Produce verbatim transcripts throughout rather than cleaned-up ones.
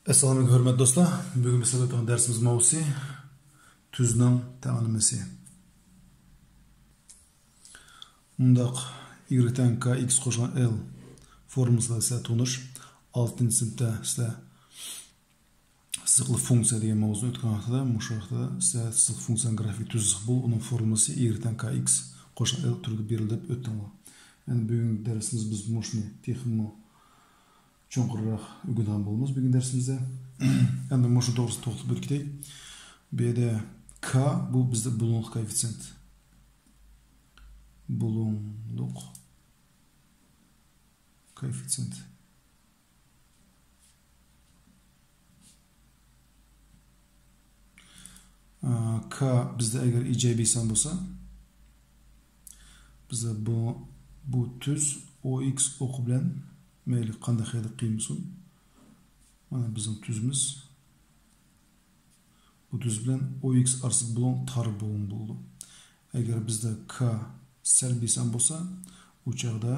ئەسسالامۇئەلەيكۇم، ھۆرمەتلىك دوستلار. بۈگۈنكى سەۋەتنىڭ دەرسىمىز ماۋۇسى، تۈزنىڭ تەڭلىمىسى. مۇنداق، ئىگرېك تەڭ كا ئىكس قوشۇلغان ئېل فورمۇلىسى بىلەن سىلەر تونۇش. ئالتىنچى سىنىپتا سىلەر سىزىقلىق فۇنكسىيە دېگەن ماۋزۇنى ئۆتكەن ھەپتىدە، مۇشۇ ھەپتىدە سىلەر سىزىقلىق فۇنكسىيەنىڭ گرافىكى تۈز سىزىق بول، ئۇنىڭ فورمۇلىسى ئىگرېك تەڭ كا ئىكس قوشۇلغان ئېل تۈرىدە بېرىلدى دەپ ئۆتتۈڭلار. يەنى بۈگۈنكى دەرسىمىز بىز مۇشۇنى تېخىمۇ چوڭقۇرراق ئۆگىنىدىغان بولىمىز بۈگۈن دەرسىمىزدە. ئەمدى مۇشۇ توغرىسىدا توختىلىپ ئۆتۈپ كېتەي. بۇ يەردە كا، بۇ بىزدە بۇلۇڭلۇق كوئېففىتسىيېنت. بۇلۇڭلۇق كوئېففىتسىيېنت. ئا، كا بىزدە ئەگەر ئىجابىي سان بولسا، بىزدە بۇ، بۇ تۈز ئو ئىكس ئوقى بىلەن مەيلى قانداق خىلدا قىلمىسۇن، مانا بىزنىڭ تۈزىمىز. بۇ تۈز بىلەن ئو ئىكس ئارىسىدىكى بۇلۇڭ تار بۇلۇڭ بولىدۇ. ئەگەر بىزدە كا سەلبىي سان بولسا، ئۇ چاغدا،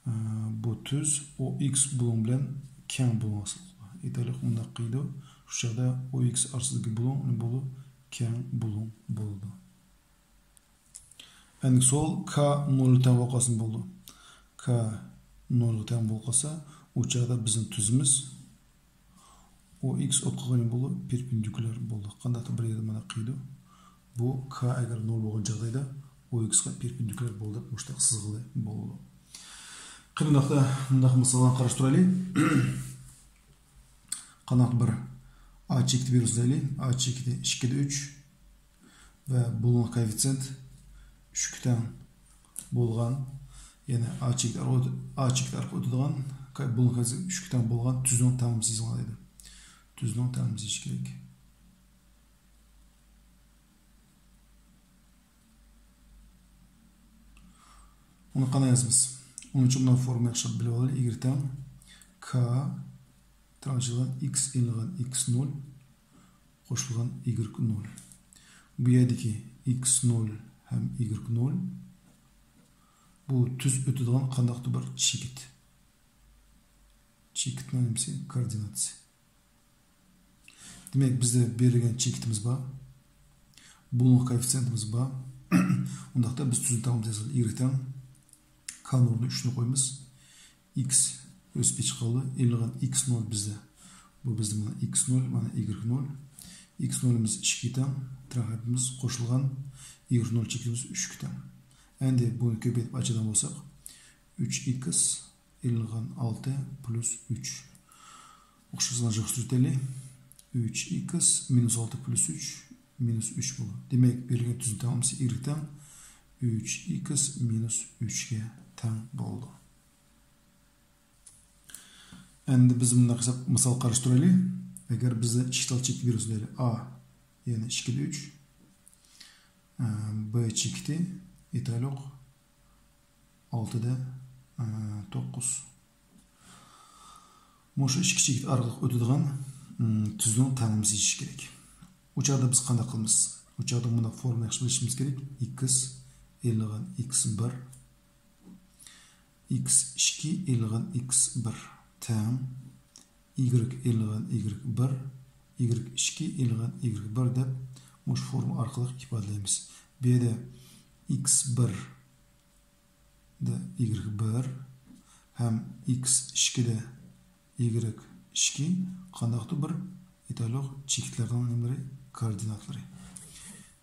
ئە، بۇ تۈز ئو ئىكس بۇلۇڭ بىلەن كەڭ بۇلۇڭ ھاسىل قىلىدۇ. ئېيتايلىق، مۇنداق قىلىدۇ. شۇ چاغدا ئو ئىكس ئارىسىدىكى بۇلۇڭ نېمە بولىدۇ؟ كەڭ بۇلۇڭ بولىدۇ. ئەندىكى سوئال، كا نولغا تەڭ بولۇپ قالسا نېمە بولىدۇ؟ كا نولغا تەڭ بولۇپ قالسا، ئۇ چاغدا بىزنىڭ تۈزىمىز ئو ئىكس ئوقىغىنى بولىدۇ، پېرپېندىكۇلار بولىدۇ. قانداقتۇر بىر يەردە مانا قىلىدۇ. بۇ كا ئەگەر نول بولغان جاغدايدا ئو ئىكسقا پېرپېندىكۇلار بولىدۇ دەپ مۇشۇنداق سىزغىلى بولىدۇ. قېنى، مۇنداقتا مۇنداق مىساللارنى قاراشتۇرايلى. قانداق بىر ئا چېكىتى بېرىلسە دەيلى. ئا چېكىتى ئىككىدە ئۈچ ۋە بۇلۇڭلۇق كوئېففىتسىيېنت ئۈچكە تەڭ بولغان، يەنى ئا چېكىتى ئارقىلىق ئۆت-، ئا چېكىتى ئارقىلىق ئۆتىدىغان كا-، بۇلۇڭلۇق كوئېففىتسىيېنت ئۈچكە تەڭ بولغان تۈزنىڭ تەڭلىمىسى يېزىلغان دەيدۇ. تۈزنىڭ تەڭلىمىسى يېزىش كېرەك. ئۇنى قانداق يازىمىز؟ ئۇنىڭ ئۈچۈن مانا فورمۇلا ياخشىلاپ بىلىۋالايلى. ئىگرېك تەڭ كا تىرناق ئىچىدە ئىكس ئېلىنغان ئىكس نول قوشۇلغان ئىگرېك نول. بۇ يەردىكى ئىكس نول ھەم ئىگرېك نول، بۇ تۈز ئۆتىدىغان قانداقتۇر بىر چېكىت. چېكىتنىڭ نېمىسى؟ كوئوردىناتىسى. دېمەك، بىزدە بېرىلگەن چېكىتىمىز بار. بۇلۇڭلۇق كوئېففىتسىيېنتىمىز بار. ئۇنداقتا بىز تۈزنى تاپىمىز. ئىگرېك تەڭ كانىڭ ئورنىغا ئۈچنى قويىمىز. ئىكس ئۆز پېتى چىقىپ قالدى. ئېلىنغان ئىكس نول بىزدە. بۇ بىزدە مانا ئىكس نول، مانا ئىگرېك نول. ئىكس نولىمىز ئىككىگە تەڭ، تىرناق ئىچىدە قوشۇلغان ئىگرېك نول چېكىتىمىز ئۈچكە تەڭ. ئەمدى بۇنى كۆپەيتىپ ئاچىدىغان بولساق، ئۈچ ئىكس ئېلىنغان ئالتە پلۇس ئۈچ. ئوخشاش سانلارنى يىغىشتۇرۇۋېتەيلى. ئۈچ ئىكس مىنۇس ئالتە پلۇس ئۈچ مىنۇس ئۈچ بولىدۇ. دېمەك، بېرىلگەن تۈزنىڭ تەڭلىمىسى ئىگرېك تەڭ ئۈچ ئىكس مىنۇس ئۈچكە تەڭ بولىدۇ. ئەمدى بىز مۇنداق قىلساق، مىسال قاراشتۇرايلى. ئەگەر بىزدە ئىككى تال چېكىت بېرىلسە دەيلى، ئا، يەنى ئىككىدە ئۈچ، ئە، بى چېكىتى ئېيتايلۇق، ئالتىدە، ئە، توققۇز. مۇشۇ ئىككى چېكىت ئارقىلىق ئۆتىدىغان، ئىم، تۈزنىڭ تەڭلىمىسى يېزىش كېرەك. ئۇ چاغدا بىز قانداق قىلىمىز؟ ئۇ چاغدا مۇنداق فورمۇلا ياخشى بىلىشىمىز كېرەك. ئىكس ئېلىنغان ئىكس بىر، ئىكس ئىككى ئېلىنغان ئىكس بىر تەڭ ئىگرېك ئېلىنغان ئىگرېك بىر، ئىگرېك ئىككى ئېلىنغان ئىگرېك بىر دەپ مۇشۇ فورمۇلا ئارقىلىق ئىپادىلەيمىز. بۇ يەردە ئىكس بىر دە ئىگرېك بىر ھەم ئىكس ئىككىدە ئىگرېك ئىككى قانداقتۇر بىر ئېيتايلۇق چېكىتلەرنىڭ نېمىلىرى؟ كوئوردىناتلىرى.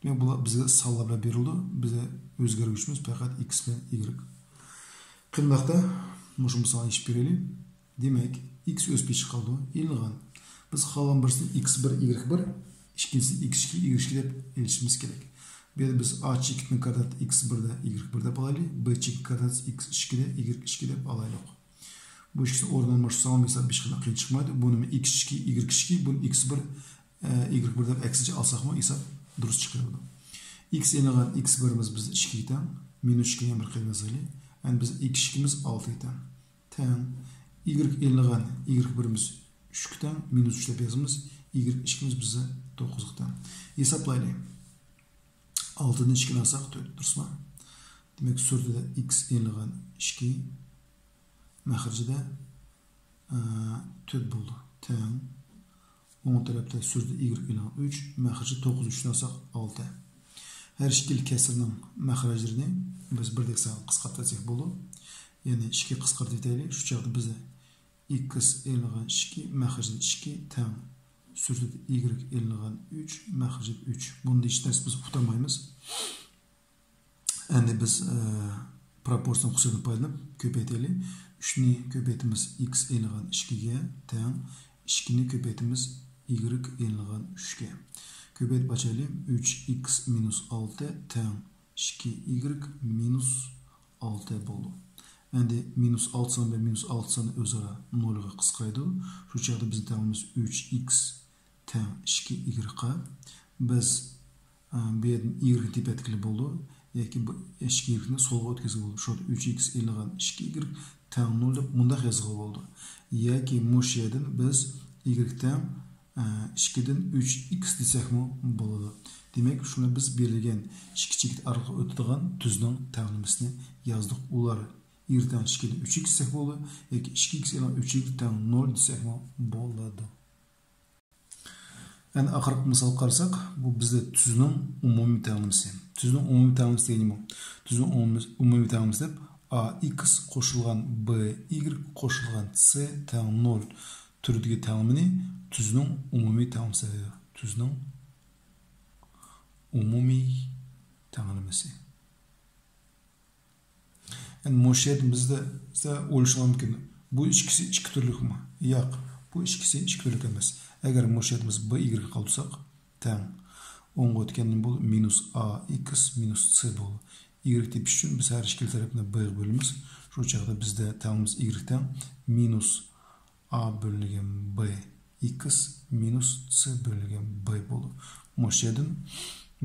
دېمەك، بۇلار بىزگە سانلار بىلەن بېرىلىدۇ. بىزگە ئۆزگەرگۈچىمىز پەقەت ئىكس بىلەن ئىگرېك. قېنى، مۇشۇ مىسالنى ئېلىپ بېرەيلى. دېمەك، ئىكس ئۆز پېتى چىقىپ قالىدۇ، ئېلىنغان. بىز قالغان بىرسىنى ئىكس بىر ئىگرېك بىر، ئىككىنچىسىنى ئىكس ئىككى ئىگرېك ئىككى دەپ ئېلىشىمىز كېرەك. بۇ يەردە بىز ئا چېكىتنىڭ كوئوردىناتى ئىكس بىردە ئىگرېك بىر دەپ ئالايلى، بى چېكىت كوئوردىناتى ئىكس ئىككىدە ئىگرېك ئىككى دەپ ئالايلۇق. بۇ ئىككىسىنى ئورنىنى ئالماشتۇرساڭ ھېساب ھېچقانداق قىيىن چىقمايدۇ. بۇنىمۇ ئىكس ئىككى ئىگرېك ئىككى، بۇنى ئىكس بىر، ئە، ئىگرېك بىر دەپ ئەكسىچە ئالساقمۇ ھېساب دۇرۇس چىقىۋېرىدۇ. ئىكس ئېلىنغان ئىكس بىرىمىز بىز ئىككىگە تەڭ، مىنۇس ئىككىنى يەنە بىر قېتىم يازايلى. ئەمدى بىز ئىكس ئىككىمىز ئالتىگە تەڭ. تەڭ. ئىگرېك ئېلىنغان ئىگرېك بىرىمىز ئۈچكە تەڭ، مىنۇس ئۈچ دەپ يازىمىز. ئىگرېك ئىككىمىز بىزدە توققۇزغا تەڭ. ھېسابلايلى. ئالتىدىن ئىككىنى ئالساق تۆت، دۇرۇسمۇ؟ دېمەك، سۈرىتىدە ئىكس ئېلىنغان ئىككى، مەخرىجىدە، ئە، تۆت بولدى. تەڭ. ئوڭ تەرەپتە سۈرىتى ئىگرېك ئېلىنغان ئۈچ، مەخرىجى توققۇز، ئۈچتىن ئالساق ئالتە. ھەر ئىككىلا كەسىرنىڭ مەخرەجلىرىنى بىز بىردەك سانغا قىسقارتىۋەتسەك بولىدۇ. يەنى ئىككىگە قىسقارتىۋېتەيلى. شۇ چاغدا بىز ئىكس ئېلىنغان ئىككى، مەخرىجى ئىككى تەڭ سۈرىتى ئىگرېك ئېلىنغان ئۈچ، مەخرىجى ئۈچ. بۇندا ھېچ نەرسە بىز ئۇتالمايمىز. ئەمدى بىز، ئە، پروپورتسىيىنىڭ خۇسۇسىيىتىدىن پايدىلىنىپ كۆپەيتەيلى. ئۈچنى كۆپەيتىمىز ئىكس ئېلىنغان ئىككىگە تەڭ، ئىككىنى كۆپەيتىمىز ئىگرېك ئېلىنغان ئۈچكە. كۆپەيتىپ ئاچايلى. ئۈچ ئىكس مىنۇس ئالتە تەڭ ئىككى ئىگرېك مىنۇس ئالتە بولىدۇ. ئەمدى مىنۇس ئالتە سان بىلەن مىنۇس ئالتە سان ئۆزئارا نولغا قىسقىرايدۇ. شۇ چاغدا بىزنىڭ تەڭلىمىمىز ئۈچ ئىكس تەڭ ئىككى ئىگرېكقا. بىز، ئە، بۇ يەردىن ئىگرېكنى تېپىۋەتكىلى بولىدۇ. ياكى بۇ ئىككى ئىگرېكنى سولغا ئۆتكۈزگىلى بولىدۇ. شۇ ئۈچ ئىكس ئېلىنغان ئىككى ئىگرېك تەڭ نول دەپ مۇنداق يازغىلى بولىدۇ. ياكى مۇشۇ يەردىن بىز ئىگرېك تەڭ، ئە، ئىككىدىن ئۈچ ئىكس دېسەكمۇ بولىدۇ. دېمەك، شۇنى بىز بېرىلگەن ئىككى چېكىت ئارقىلىق ئۆتىدىغان تۈزنىڭ تەڭلىمىسىنى يازدۇق. ئۇلار ئىگرېك تەڭ ئىككىدىن ئۈچ ئىكس دېسەك بولىدۇ. ياكى ئىككى ئىكس ئېلىنغان ئۈچ ئىگرېك تەڭ نول دېسەكمۇ بولىدۇ. ئەنە ئاخىرقى مىسالغا قارىساق، بۇ بىزدە تۈزنىڭ ئومۇمىي تەڭلىمىسى. تۈزنىڭ ئومۇمىي تەڭلىمىسى دېگەن نېمە؟ تۈزنىڭ ئومۇمىي، ئومۇمىي تەڭلىمىسى دەپ، ئا ئىكس قوشۇلغان بى ئىگرېك قوشۇلغان سى تەڭ نول تۈرىدىكى تەڭلىمىنى تۈزنىڭ ئومۇمىي تەڭلىمىسى دەيدۇ. تۈزنىڭ ئومۇمىي تەڭلىمىسى. يەنى مۇشۇ يەردىن بىزدە، سىلەر ئويلىشىڭلار مۇمكىن، بۇ ئىككىسى ئىككى تۈرلۈكمۇ؟ ياق، بۇ ئىككىسى ئىككى تۈرلۈك ئەمەس. ئەگەر مۇشۇ يەردە بىز بى ئىگرېكنى قالدۇرساق، تەڭ. ئوڭغا ئۆتكەندىن بۇ مىنۇس ئا ئىكس مىنۇس سى بولىدۇ. ئىگرېك تېپىش ئۈچۈن بىز ھەر ئىككىلا تەرەپنى بىغا بۆلىمىز. شۇ چاغدا بىزدە تەڭلىمىمىز ئىگرېك تەڭ مىنۇس ئا بۆلۈنگەن بى ئىكس مىنۇس سى بۆلۈنگەن بى بولىدۇ. مۇشۇ يەردىن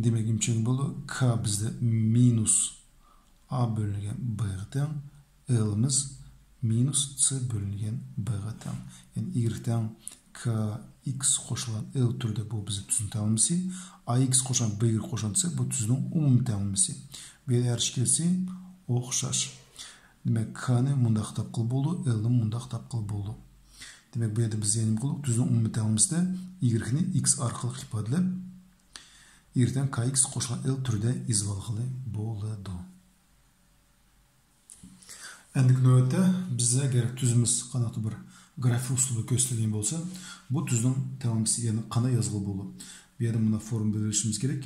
دېمەك نېمە چۈشەنگىلى بولىدۇ؟ كا بىزدە مىنۇس ئا بۆلۈنگەن بىغا تەڭ، ئېلىمىز مىنۇس سى بۆلۈنگەن بىغا تەڭ. يەنى ئىگرېك تەڭ كا ئىكس قوشۇلغان ئېل تۈرىدە بۇ بىزنىڭ تۈزنىڭ تەڭلىمىسى، ئا ئىكس قوشۇلغان بى ئىگرېك قوشۇلغان سى بۇ تۈزنىڭ ئومۇمىي تەڭلىمىسى. بۇ يەردە ھەر ئىككىلىسى ئوخشاش. دېمەك، كانى مۇنداق تاپقىلى بولىدۇ، ئېلنى مۇنداق تاپقىلى بولىدۇ. دېمەك، بۇ يەردە بىز يەنە نېمە قىلدۇق؟ تۈزنىڭ ئومۇمىي تەڭلىمىسىدە ئىگرېكنى ئىكس ئارقىلىق ئىپادىلەپ، ئىگرېك تەڭ كا ئىكس قوشۇلغان ئېل تۈرىدە يېزىۋالغىلى بولىدۇ. ئەندىكى نۆۋەتتە بىز ئەگەر تۈزىمىز قانداقتۇر بىر گرافىك ئۇسلۇبى كۆرسىتىلگەن بولسا، بۇ تۈزنىڭ تەڭلىمىسىگە قانداق يازغىلى بولىدۇ؟ بۇ يەردە مۇنداق فورمۇلا بېرىشىمىز كېرەك.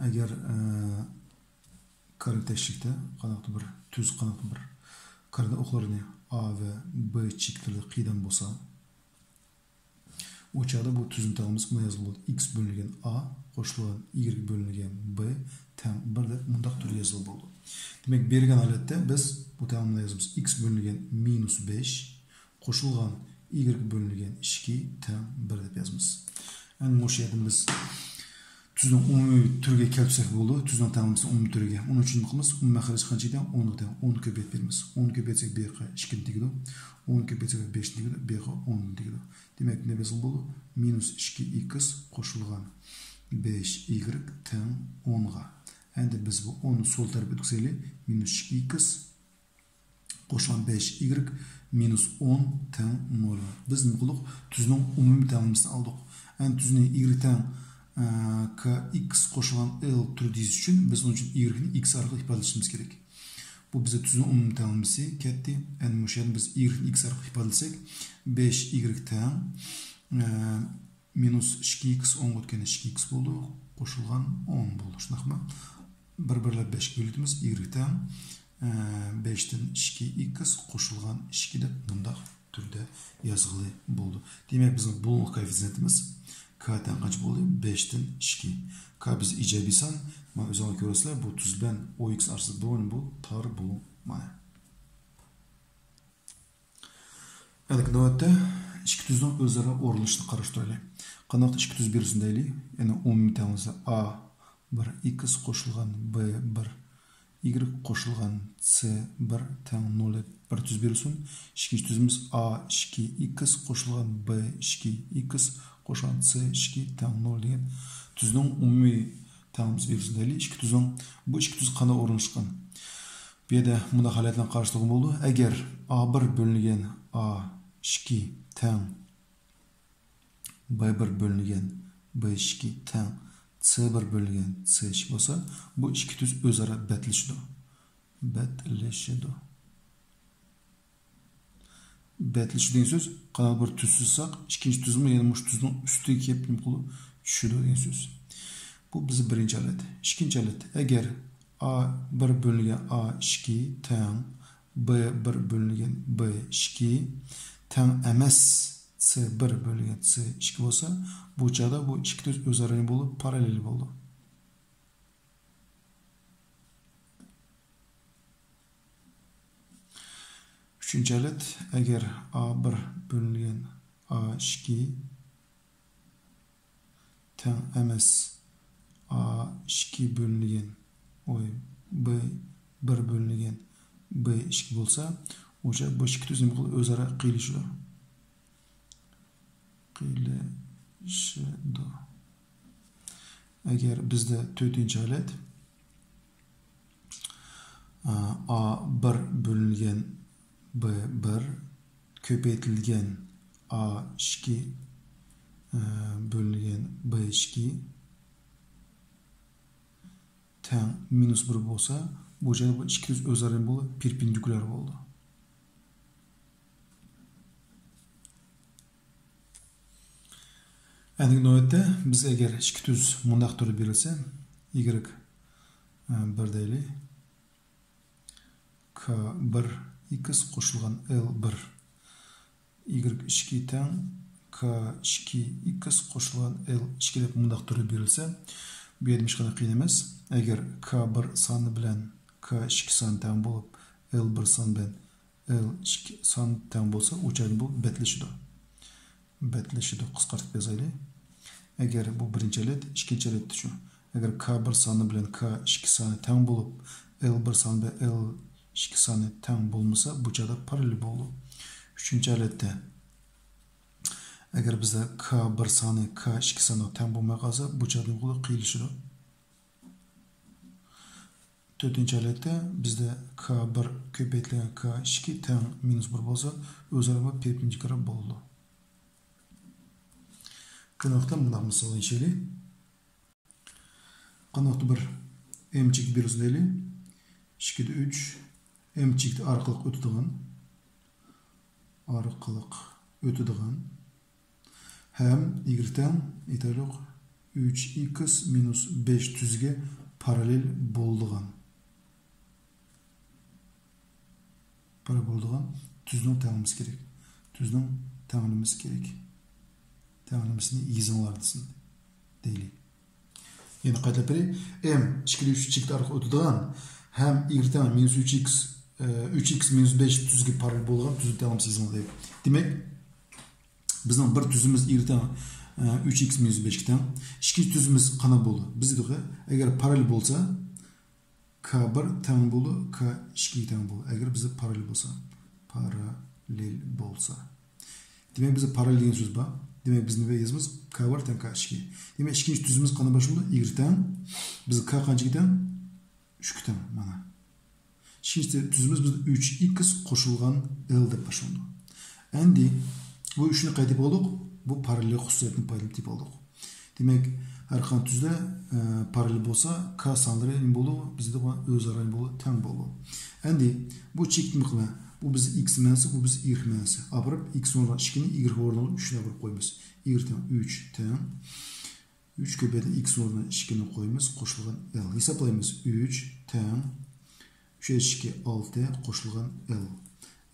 ئەگەر، ئە، كارە تەكشىلىكتە قانداقتۇر بىر تۈز، قانداقتۇر بىر كارە ئوقلىرىنى ئا ۋە بى چېكىتلىرىدە قىيىدىغان بولسا، ئۇ چاغدا بۇ تۈزنىڭ تەڭلىمىسى مۇنداق يازغىلى بولىدۇ. ئىكس بۆلۈنگەن ئا قوشۇلغان ئىگرېك بۆلۈنگەن بى تەڭ بىر دەپ مۇنداق تۈردە يازغىلى بولىدۇ. دېمەك، بېرىلگەن ھالەتتە بىز بۇ تەڭلىمىنى يازىمىز. ئىكس بۆلۈنگەن مىنۇس بەش قوشۇلغان ئىگرېك بۆلۈنگەن ئىككى تەڭ بىر دەپ يازىمىز. ئەمدى مۇشۇ يەردىن بىز تۈزنىڭ ئومۇمىي تۈرىگە كەلتۈرسەك بولىدۇ. تۈزنىڭ تەڭلىمىسىنى ئومۇمىي تۈرىگە. ئۇنىڭ ئۈچۈن نېمە قىلىمىز؟ ئومۇمىي مەخرەج قانچە ئىكەن؟ ئونغا تەڭ. ئوننى كۆپەيتىپ بېرىمىز. ئوننى كۆپەيتسەك بى قا ئىككىنى تېگىدۇ. ئوننى كۆپەيتسەك بەشنى تېگىدۇ. بى قا ئوننى تېگىدۇ. دېمەك، نېمە يازغىلى بولىدۇ؟ مىنۇس ئىككى ئىكس قوشۇلغان بەش ئىگرېك تەڭ ئونغا. ئەمدى بىز بۇ ئوننى سول تەرەپكە ئۆتكۈزەيلى. مىنۇس ئىككى ئىكس قوشۇلغان بەش ئىگرېك مىنۇس ئون تەڭ نول. بىز نېمە قىلدۇق؟ تۈزنىڭ ئومۇمىي تەڭلىمىسىنى ئالدۇق. ئەمدى تۈزنى ئىگرېك تەڭ، ئە، كا ئىكس قوشۇلغان ئېل تۈرىدە يېزىش ئۈچۈن بىز ئۇنىڭ ئۈچۈن ئىگرېكنى ئىكس ئارقىلىق ئىپادىلىشىمىز كېرەك. بۇ بىزدە تۈزنىڭ ئومۇمىي تەڭلىمىسى كەتتى. ئەمدى مۇشۇ يەردە بىز ئىگرېكنى ئىكس ئارقىلىق ئىپادىلىسەك، بەش ئىگرېك تەڭ، ئە، مىنۇس ئىككى ئىكس ئوڭغا ئۆتكەندە ئىككى ئىكس بولىدۇ، قوشۇلغان ئون بولىدۇ. شۇنداقمۇ؟ بىر بىرلەپ بەشكە بۆلۈۋېتىمىز، ئىگرېك تەڭ، ئە، بەشتىن ئىككى ئىكس قوشۇلغان ئىككى دەپ مۇنداق تۈردە يازغىلى بولىدۇ. دېمەك، بىزنىڭ بۇلۇڭلۇق كوئېففىتسىيېنتىمىز كا تەڭ قانچە بولدى؟ بەشتىن ئىككى. كا بىز ئىجابىي سان، مانا ئۆزۈڭلار كۆرۈۋاتىسىلەر، بۇ تۈز بىلەن ئو ئىكس ئارىسىدا بۇ، بۇ تار بۇلۇڭ مانا. ئەمدى نۆۋەتتە ئىككى تۈزنىڭ ئۆزئارا ئورۇنلىشىشىنى قاراشتۇرايلى. قانداق ئىككى تۈز بېرىلسۇن دەيلى؟ يەنى ئومۇمىي تەڭلىسى ئا بىر ئىكس قوشۇلغان بى بىر ئىگرېك قوشۇلغان سى بىر تەڭ نول دەپ بىر تۈز بېرىلسۇن. ئىككىنچى تۈزىمىز ئا ئىككى ئىكس قوشۇلغان بى ئىككى ئىكس قوشۇلغان سى ئىككى تەڭ نول دېگەن تۈزنىڭ ئومۇمىي تەڭلىمىسى بېرىلسۇن دەيلى. ئىككى تۈزنىڭ، بۇ ئىككى تۈز قانداق ئورۇنلاشقان؟ بۇ يەردە مۇنداق ھالەتلەرنى قارشىلىغىلى بولىدۇ. ئەگەر ئا بىر بۆلۈنگەن ئا ئىككى تەڭ ب بىر بۆلۈنگەن ب ئىككى تەڭ س بىر بۆلۈنگەن س ئىككى بولسا، بۇ ئىككى تۈز ئۆزئارا بەتلىشىدۇ. بەتلىشىدۇ. بەتلىشىدۇ دېگەن سۆز، قانداق بىر تۈز سىزساق، ئىككىنچى تۈزمۇ يەنە مۇشۇ تۈزنىڭ ئۈستىگە كېلىپ نېمە قىلىدۇ؟ چۈشىدۇ دېگەن سۆز. بۇ بىزنىڭ بىرىنچى ھالەت. ئىككىنچى ھالەت، ئەگەر ئا بىر بۆلۈنگەن ئا ئىككى تەڭ ب بىر بۆلۈنگەن ب ئىككى تەڭ ئەمەس س بىر بۆلۈنگەن س ئىككى بولسا، بۇ چاغدا بۇ ئىككى تۈز ئۆزئارا نېمە بولىدۇ؟ پاراللېل بولىدۇ. ئۈچىنچى ھالەت، ئەگەر ئا بىر بۆلۈنگەن ئا ئىككى تەڭ ئەمەس ئا ئىككى بۆلۈنگەن، ئوي، ب بىر بۆلۈنگەن ب ئىككى بولسا، ئۇ چاغ بۇ ئىككى تۈز نېمە قىلىدۇ؟ ئۆزئارا قىيلىشىدۇ. قىيلىشىدۇ. ئەگەر بىزدە تۆتىنچى ھالەت، ئا بىر بۆلۈنگەن ب بىر كۆپەيتىلگەن ئا ئىككى، ئا، بۆلۈنگەن ب ئىككى تەڭ مىنۇس بىر بولسا، بۇ جايدا بۇ ئىككى تۈز ئۆزئارا نېمە بولىدۇ؟ پېرپېندىكۇلار بولىدۇ. ئەندىكى نۆۋەتتە بىز ئەگەر ئىككى تۈز مۇنداق تۈردە بېرىلسە، ئىگرېك، ئە، بىر دەيلى، ك بىر ئىكس قوشۇلغان ئېل بىر، ئىگرېك ئىككى تەڭ ك ئىككى ئىكس قوشۇلغان ئېل ئىككى دەپ مۇنداق تۈردە بېرىلسە، بۇ يەردە ھېچقانداق قىيىن ئەمەس. ئەگەر ك بىر سانى بىلەن ك ئىككى سانى تەڭ بولۇپ، ئېل بىر سان بىلەن ئېل ئىككى سان تەڭ بولسا، ئۇ چاغدا بۇ بەتلىشىدۇ. بەتلىشىدۇ، قىسقارتىپ يازايلى. ئەگەر بۇ بىرىنچى ھالەت، ئىككىنچى ھالەتتە شۇ. ئەگەر ك بىر سانى بىلەن ك ئىككى سانى تەڭ بولۇپ، ئېل بىر سان بىلەن ئېل ئىككى سانى تەڭ بولمىسا، بۇ چاغدا پاراللېل بولىدۇ. ئۈچىنچى ھالەتتە، ئەگەر بىزدە ك بىر سانى ك ئىككى سانىغا تەڭ بولماي قالسا، بۇ چاغدا نېمە بولىدۇ؟ قىيلىشىدۇ. تۆتىنچى ھالەتتە بىزدە ك بىر كۆپەيتىلگەن ك ئىككى تەڭ مىنۇس بىر بولسا، ئۆزئارا پېرپېندىكۇلار بولىدۇ. قېنى ۋاقىتتا مۇنداق مىسال ئېلىشايلى. قېنى ۋاقىتتا بىر ئېم چېكىت بېرىلسۇن دەيلى. ئىككىدە ئۈچ ئېم چېكىتى ئارقىلىق ئۆتىدىغان، ئارقىلىق ئۆتىدىغان ھەم ئىگرېك تەڭ ئېيتايلۇق، ئۈچ ئىكس مىنۇس بەش تۈزگە پاراللېل بولىدىغان، پاراللېل بولىدىغان تۈزنىڭ تەڭلىمىسى كېرەك. تۈزنىڭ تەڭلىمىسى كېرەك. تەڭلىمىسىنى يېزىڭلار دېسۇن دەيلى. يەنە قايتىلاپ بېرەي. ئېم ئىككىدە ئۈچ چېكىت ئارقىلىق ئۆتىدىغان ھەم ئىگرېك تەڭ مىنۇس ئۈچ ئىكس، ئە، ئۈچ ئىكس مىنۇس بەش تۈزگە پاراللېل بولىدىغان تۈزنىڭ تەڭلىمىسى يېزىڭلار دەيدۇ. دېمەك، بىزنىڭ بىر تۈزىمىز ئىگرېك تەڭ، ئە، ئۈچ ئىكس مىنۇس بەشكە تەڭ. ئىككىنچى تۈزىمىز قانداق بولىدۇ؟ بىز دېدۇق، ئەگەر پاراللېل بولسا، ك بىر تەڭ بولىدۇ، ك ئىككىگە تەڭ بولىدۇ. ئەگەر بىزدە پاراللېل بولسا، پاراللېل بولسا. دېمەك، بىزدە پاراللېل دېگەن سۆز بار. دېمەك، بىز نېمە يازىمىز؟ ك بىر تەڭ ك ئىككى. دېمەك، ئىككىنچى تۈزىمىز قانداق باشلىنىدۇ؟ ئىگرېك تەڭ. بىز ك قانچىگە تەڭ؟ ئۈچكە تەڭ، مانا. ئىككىنچى تۈزىمىز بىز ئۈچ ئىكس قوشۇلغان ئېل دەپ باشلىنىدۇ. ئەمدى بۇ ئۈچنى قايتىپ ئالدۇق. بۇ پاراللېل خۇسۇسىيەتنى پايدىلىنىپ تېپىپ ئالدۇق. دېمەك، ھەر قانداق تۈزدە، ئە، پاراللېل بولسا، ك سانلىرى نېمە بولىدۇ؟ بىزدە بار ئۆزئارا نېمە بولىدۇ؟ تەڭ بولىدۇ. ئەمدى بۇ چېكىتنى قىلما. بۇ بىز ئىكس مەنىسى، بۇ بىز ئىگرېك مەنىسى. ئاپىرىپ، ئىكس ئورنىغا ئىككىنى، ئىگرېك ئورنىغا ئۈچنى ئاپىرىپ قويىمىز. ئىگرېك تەڭ ئۈچ تەڭ. ئۈچ كۆپەيتىپ ئىكس ئورنىغا ئىككىنى قويىمىز، قوشۇلغان ئېل. ھېسابلايمىز. ئۈچ تەڭ ئۈچ ئىككى ئالتە قوشۇلغان ئېل.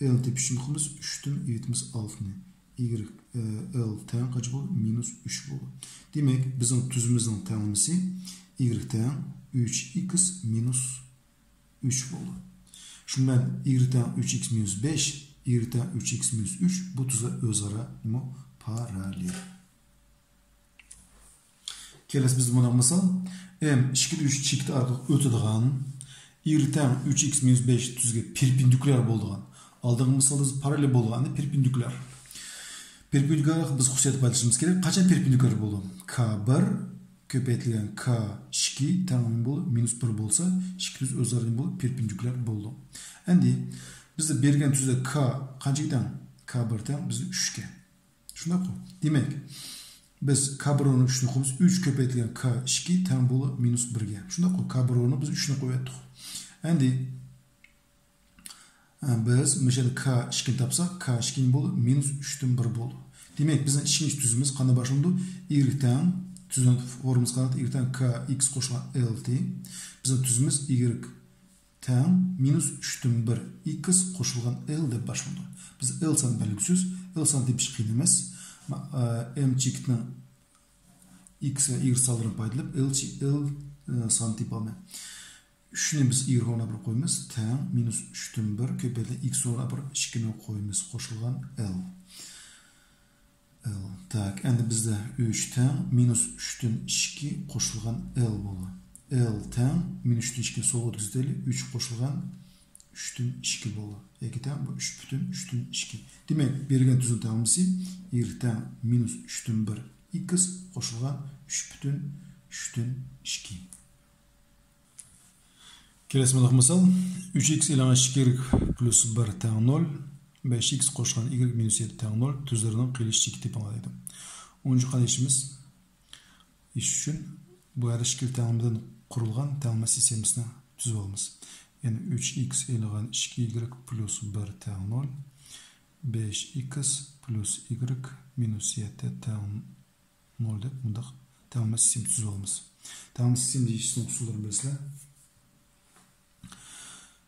ئېلنى تېپىش ئۈچۈن قىلىمىز، ئۈچتىن ئېلىمىز ئالتىنى. ئىگرېك، ئە، ئېل تەڭ قانچە بولدى؟ مىنۇس ئۈچ بولدى. دېمەك، بىزنىڭ تۈزىمىزنىڭ تەڭلىمىسى ئىگرېك تەڭ ئۈچ ئىكس مىنۇس ئۈچ بولدى. شۇنىڭ بىلەن ئىگرېك تەڭ ئۈچ ئىكس مىنۇس بەش، ئىگرېك تەڭ ئۈچ ئىكس مىنۇس ئۈچ، بۇ تۈزلەر ئۆزئارا نېمە؟ پاراللېل. كېلەسى بىزدە مۇنداق مىسال. ئېم ئىككىدە ئۈچ چېكىتى ئارقىلىق ئۆتىدىغان، ئىگرېك تەڭ ئۈچ ئىكس مىنۇس بەش تۈزگە پېرپېندىكۇلار بولىدىغان. ئالدىنقى مىسالدا بىز پاراللېل بولىدىغان، ئەمدى پېرپېندىكۇلار. پېرپېندىكۇلار بىز خۇسۇسىيەت پايدىلىنىشىمىز كېرەك. قاچان پېرپېندىكۇلار بولىدۇ؟ ك بىر كۆپەيتىلگەن ك ئىككى تەڭ بولۇپ، مىنۇس بىر بولسا، ئىككى تۈز ئۆزئارا نېمە بولىدۇ؟ پېرپېندىكۇلار بولىدۇ. ئەمدى بىزدە بەرگەن تۈزدە ك قانچىگە تەڭ؟ ك بىر تەڭ بىزدە ئۈچكە. شۇنداققۇ؟ دېمەك، بىز ك بىر ئورنىغا ئۈچنى قويىمىز، ئۈچ كۆپەيتىلگەن ك ئىككى تەڭ بولىدۇ مىنۇس بىرگە. شۇنداققۇ، ك بىر ئورنىغا بىز ئۈچنى قويۇۋەتتۇق. ئەمدى، ئە، بىز مۇشۇ يەردە ك ئىككىنى تاپساق، ك ئىككى نېمە بولىدۇ؟ مىنۇس ئۈچتىن بىر بولىدۇ. دېمەك، بىزنىڭ ئىككىنچى تۈزۈمىمىز قانداق باشلىنىدۇ؟ ئىگرېك تەڭ، تۈزۈم فورمىسى قانداق؟ ئىگرېك تەڭ ك ئىكس قوشۇلغان ئېل تى. بىزنىڭ تۈزۈمىمىز ئىگرېك تەڭ مىنۇس ئۈچتىن بىر ئىكس قوشۇلغان ئېل دەپ باشلىنىدۇ. بىز ئېل سان بەلگىسىز، ئېل سان تېپىش قىيىن ئەمەس. ما-، ئە، ئېم چېكىتنىڭ ئىكس ۋە ئىگرېك سانلىرىنى پايدىلىنىپ، ئېل چى-، ئېل، ئە، سان تېپىپ ئالىمەن. ئۈچنى بىز ئىگرېك ئورنىغا بىر قويىمىز، تەڭ مىنۇس ئۈچتىن بىر كۆپەيتىلگەن ئىكس ئورنىغا بىر ئىككىنى قويىمىز، قوشۇلغان ئېل. ئېل. تاك، ئەمدى بىزدە ئۈچ تەڭ مىنۇس ئۈچتىن ئىككى قوشۇلغان ئېل بولىدۇ. ئېل تەڭ مىنۇس ئۈچتىن ئىككى سولغا ئۆتكۈزۈۋېتەيلى، ئۈچ قوشۇلغان ئۈچتىن ئىككى بولىدۇ. ياكى تەڭ بۇ ئۈچ پۈتۈن ئۈچتىن ئىككى. دېمەك، بېرىلگەن تۈزۈم تەڭلىمىسى ئىگرېك تەڭ مىنۇس ئۈچتىن بىر ئىكس قوشۇلغان ئۈچ پۈتۈن ئۈچتىن ئىككى. كېلەسى مۇنداق مىسال، ئۈچ ئىكس ئېلىڭ ئىككى ئىگرېك پلۇس بىر تەڭ نۆل، بەش ئىكس قوشقان ئىگرېك مىنۇس يەتتە تەڭ نۆل، تۈزلىرىنىڭ قىيىلىش چېكىتى تېپىڭلار دەيدۇ. ئون ئۈچ قانداق ئىشىمىز؟ ئىش ئۈچۈن بۇ يەردە ئىككىلا تەڭلىمىدىن قۇرۇلغان تەڭلىمە سىستېمىسىنى تۈزۈۋالىمىز. يەنى ئۈچ ئىكس ئېلىنغان ئىككى ئىگرېك پلۇس بىر تەڭ نۆل، بەش ئىكس پلۇس ئىگرېك مىنۇس يەتتە تەڭ نۆل دەپ مۇنداق تەڭلىمە سىستېمىسى تۈزۈۋالىمىز. تەڭلىمە سىستېمىسى يېشىشنىڭ ئۇسۇللىرىنى بىلىسىلەر.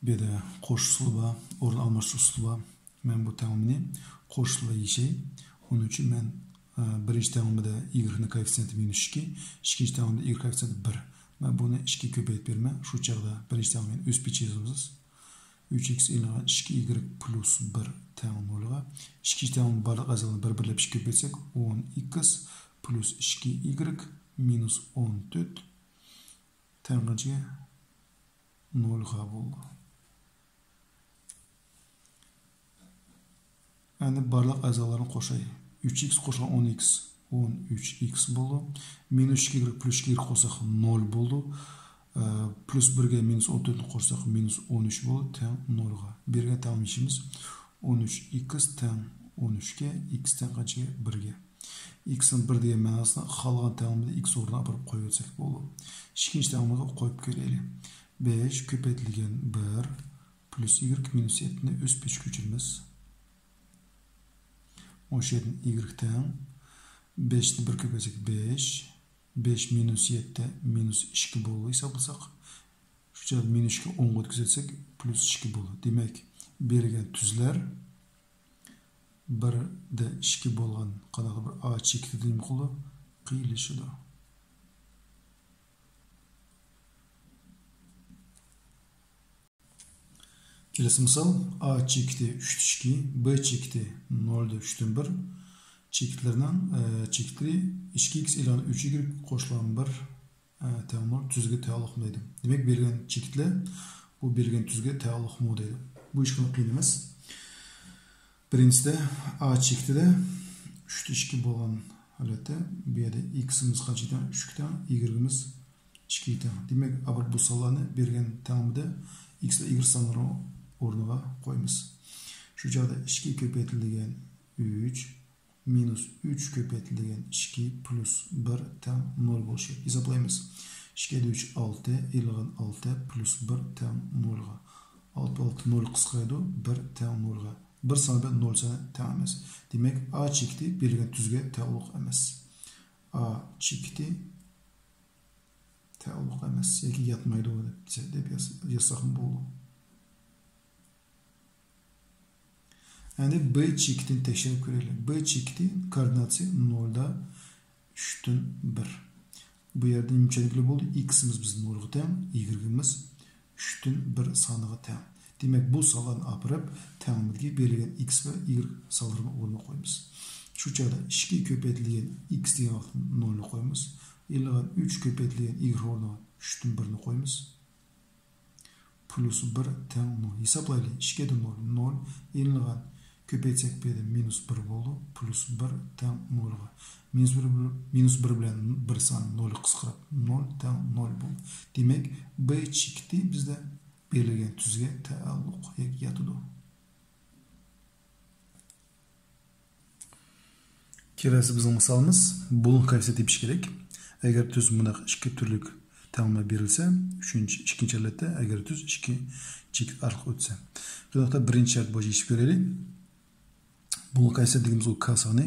بۇ يەردە قوشۇش ئۇسۇلى بار، ئورۇن ئالماشتۇرۇش ئۇسۇلى بار. مەن بۇ تەڭلىمىنى قوشۇش ئۇسۇلىدا يېشەي. ئۇنىڭ ئۈچۈن مەن، ئە، بىرىنچى تەڭلىمىدە ئىگرېكنىڭ كوئېففىتسىيېنتى مىنۇس ئىككى، ئىككىنچى تەڭلىمىدە ئىگرېك كوئېففىتسىيېنتى بىر. مەن بۇنى ئىككىگە كۆپەيتىپ بېرىمەن. شۇ چاغدا بىرىنچى تەڭلىمىنى ئۆز پېتىچە يازىمىز. ئۈچ ئىكس ئېلىنغان ئىككى ئىگرېك پلۇس بىر تەڭ نۆلغا. ئىككىنچى تەڭلىمىنىڭ بارلىق ئەزالىرىنى بىر بىرلەپ ئىككىگە كۆپەيتسەك، ئون ئىكس پلۇس ئىككى ئىگرېك مىنۇس ئون تۆت تەڭ قانچىگە؟ نۆلغا بولىدۇ. ئەمدى بارلىق ئەزالارنى قوشاي. ئۈچ ئىكس قوشقان ئون ئىكس، ئون ئۈچ ئىكس بولىدۇ. مىنۇس ئىككى ئىگرېك پلۇس ئىككى ئىگرېك قوشساق نۆل بولىدۇ. ئە، پلۇس بىرگە مىنۇس ئون تۆتنى قوشساق مىنۇس ئون ئۈچ بولىدۇ، تەڭ نۆلغا. بېرىلگەن تەڭلىمە يېشىمىز ئون ئۈچ ئىكس تەڭ ئون ئۈچكە، ئىكس تەڭ قانچىگە؟ بىرگە. ئىكسنى بىر دېگەن مەناسىنى خالىغان تەڭلىمىدە ئىكس ئورنىغا ئاپىرىپ قويۇۋەتسەك بولىدۇ. ئىككىنچى تەڭلىمىگە قويۇپ كۆرەيلى. بەش كۆپەيتىلگەن بىر پلۇس ئىگرېك مىنۇس يەتتىنى ئۆز پېتىچە كۆچۈرىمىز. ئون يەتتە ئىگرېك تەڭ بەشنى بىر كۆپەيتسەك بەش، بەش مىنۇس يەتتە مىنۇس ئىككى بولىدۇ ھېسابلىساق. شۇ چاغدا مىنۇس ئىككى ئوڭغا ئۆتكۈزۈۋەتسەك، پلۇس ئىككى بولىدۇ. دېمەك، بېرىلگەن تۈزلەر بىردە ئىككى بولغان قانداقتۇر بىر ئا چېكىتىدە نېمە قىلىدۇ؟ قىيىنلىشىدۇ. كېلەسى مىسال، ئا چېكىتى ئۈچتە ئىككى، بى چېكىتى نۆلدە ئۈچتىن بىر، چېكىتلىرىنىڭ، ئە، چېكىتلىرى ئىككى ئىكس ئېلىنغان ئۈچ ئىگرېك قوشۇلغان بىر، ئە، تەڭ نۆل تۈزگە تەۋەللۇقمۇ دەيدۇ. دېمەك، بېرىلگەن چېكىتلەر بۇ بېرىلگەن تۈزگە تەۋەللۇقمۇ دەيدۇ. بۇ ئىشقىلىپ قىيىن ئەمەس. بىرىنچىسىدە، ئا چېكىتىدە ئۈچتە ئىككى بولغان ھالەتتە، بۇ يەردە ئىكسىمىز قانچىگە تەڭ؟ ئۈچكە تەڭ، ئىگرېكىمىز ئىككىگە تەڭ. دېمەك، ئاۋۋال بۇ سانلارنى بېرىلگەن تەڭلىمىدە ئىكس ۋە ئىگرېك سانلىرى ئورنىغا قويىمىز. شۇ چاغدا ئىككى كۆپەيتىلگەن ئۈچ مىنۇس ئۈچ كۆپەيتىلگەن ئىككى پلۇس بىر تەڭ نۆل بولۇشى كېرەك. ھېسابلايمىز. ئىككى يەتتە ئۈچ ئالتە، ئېلىنغان ئالتە پلۇس بىر تەڭ نۆلغا. ئالتە، ئالتە نۆل قىسقىرايدۇ، بىر تەڭ نۆلغا. بىر سان بىلەن نۆل سانى تەڭ ئەمەس. دېمەك، ئا چېكىتى بېرىلگەن تۈزگە تەۋەللۇق ئەمەس. ئا چېكىتى تەۋەللۇق ئەمەس ياكى ياتمايدۇ دەپ، دەپ ياز-، يازساقمۇ بولىدۇ. ئەمدى بى چېكىتىنى تەكشۈرۈپ كۆرەيلى. بى چېكىتى كوئوردىناتىسى نۆلدە ئۈچتىن بىر. بۇ يەردە نېمە چۈشەنگىلى بولدى؟ ئىكسىمىز بىز نۆلغا تەڭ، ئىگرېكىمىز ئۈچتىن بىر سانىغا تەڭ. دېمەك، بۇ سانلارنى ئاپىرىپ، تەڭلىمىدىكى بېرىلگەن ئىكس ۋە ئىگرېك سانلىرىنى ئورنىغا قويىمىز. شۇ چاغدا ئىككى كۆپەيتىلگەن ئىكس دېگەن ۋاقىتتا نۆلنى قويىمىز. ئېلىنغان ئۈچ كۆپەيتىلگەن ئىگرېك ئورنىغا ئۈچتىن بىرنى قويىمىز. پلۇس بىر تەڭ نۆل. ھېسابلايلى. ئىككى يەتتە نۆل، نۆل. ئېلىنغان كۆپەيتسەك، بۇ يەردە مىنۇس بىر بولىدۇ. پلۇس بىر تەڭ نۆلغا. مىنۇس بىر، مىنۇس بىر بىلەن بىر سان نۆلگە قىسقىرىپ، نۆل تەڭ نۆل بولىدۇ. دېمەك، بى چېكىتى بىزدە بېرىلگەن تۈزگە تەئەللۇق ياكى ياتىدۇ. كېلەسى بىزنىڭ مىسالىمىز بۇلۇڭ كوئېففىتسېنت تېپىش كېرەك. ئەگەر تۈز مۇنداق ئىككى تۈرلۈك تەڭلىمە بېرىلسە، ئۈچىنچى، ئىككىنچى ھالەتتە، ئەگەر تۈز ئىككى چېكىت ئارىلىق ئۆتسە. بۇ ھەقتە بىرىنچى شەرت بويىچە يېشىپ كۆرەيلى. بۇلۇڭ كوئېففىتسېنت دېگىنىمىز ئۇ ك سانى.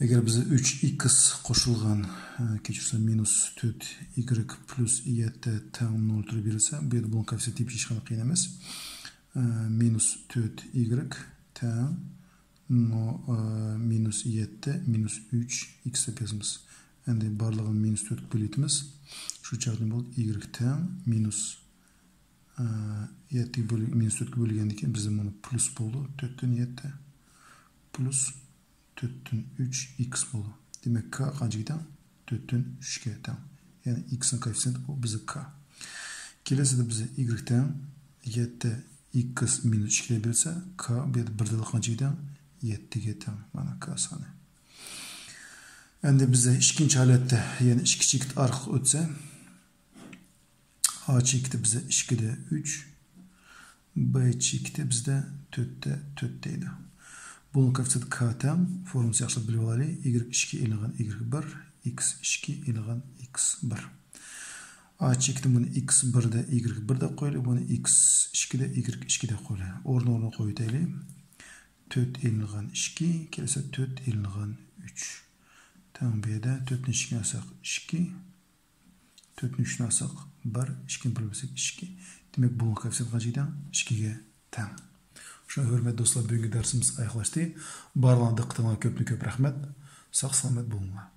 ئەگەر بىز ئۈچ ئىكس قوشۇلغان، ئە، كەچۈرسە، مىنۇس تۆت ئىگرېك پلۇس يەتتە تەڭ نول تۈرى بېرىلسە، بۇ يەردە بۇلۇڭ كوئېففىتسېنت تېپىش ھېچقانداق قىيىن ئەمەس. ئە، مىنۇس تۆت ئىگرېك تەڭ نو-، ئە، مىنۇس يەتتە، مىنۇس ئۈچ ئىكس دەپ يازىمىز. ئەمدى بارلىقىنى مىنۇس تۆتكە بۆلۈۋېتىمىز. شۇ چاغدا نېمە بولدى؟ ئىگرېك تەڭ مىنۇس، ئە، يەتتىگە بۆل-، مىنۇس تۆتكە بۆلگەندىن كېيىن بىزدە مانا پلۇس بولدى. تۆتتىن يەتتە پلۇس تۆتتىن ئۈچ ئىكس بولدى. دېمەك، ك قانچىگە تەڭ؟ تۆتتىن ئۈچكە تەڭ. يەنى ئىكسنىڭ كوئېففىتسېنتى بۇ بىزدە ك. كېلەسىدە بىزدە ئىگرېك تەڭ يەتتە ئىكس مىنۇس ئىككىگە بېرىلسە، ك بۇ يەردە بىردىنلا قانچىگە تەڭ؟ يەتتىگە تەڭ. مانا ك سانى. ئەمدى بىزدە ئىككىنچى ھالەتتە يەنە ئىككى چېكىت ئارقىغا ئۆتسە، ئا چېكىتى بىزدە ئىككىدە ئۈچ، ب چېكىتى بىزدە تۆتتە تۆت دەيدۇ. بۇنىڭ كوئېففىتسېنتى ك تەڭ، فورمۇلىسىنى ياخشىلاپ بىلىۋالايلى. ئىگرېك ئىككى ئېلىنغان ئىگرېك بىر، ئىكس ئىككى ئېلىنغان ئىكس بىر. ئا چېكىتى بۇنى ئىكس بىردە ئىگرېك بىر دەپ قويايلى، بۇنى ئىكس ئىككىدە ئىگرېك ئىككى دەپ قويايلى. ئورنى ئورنىغا قويۇۋېتەيلى. تۆت ئېلىنغان ئىككى، كېلىسە تۆت ئېلىنغان ئۈچ. تەڭ بۇ يەردە تۆتنى ئىككىگە ئالساق ئىككى، تۆتنى ئۈچتىن ئالساق بىر، ئىككىنى بىر بۆلسەك ئىككى. دېمەك، بۇنىڭ كوئېففىتسېنتى قانچىگە تەڭ؟ ئىككىگە تەڭ. شۇڭا ھۆرمەتلىك دوستلار، بۈگۈنكى دەرسىمىز ئاياغلاشتى. بارلىقىڭلارغا دىققىتىڭلارغا كۆپتىن كۆپ رەھمەت. ساق سالامەت بولۇڭلار.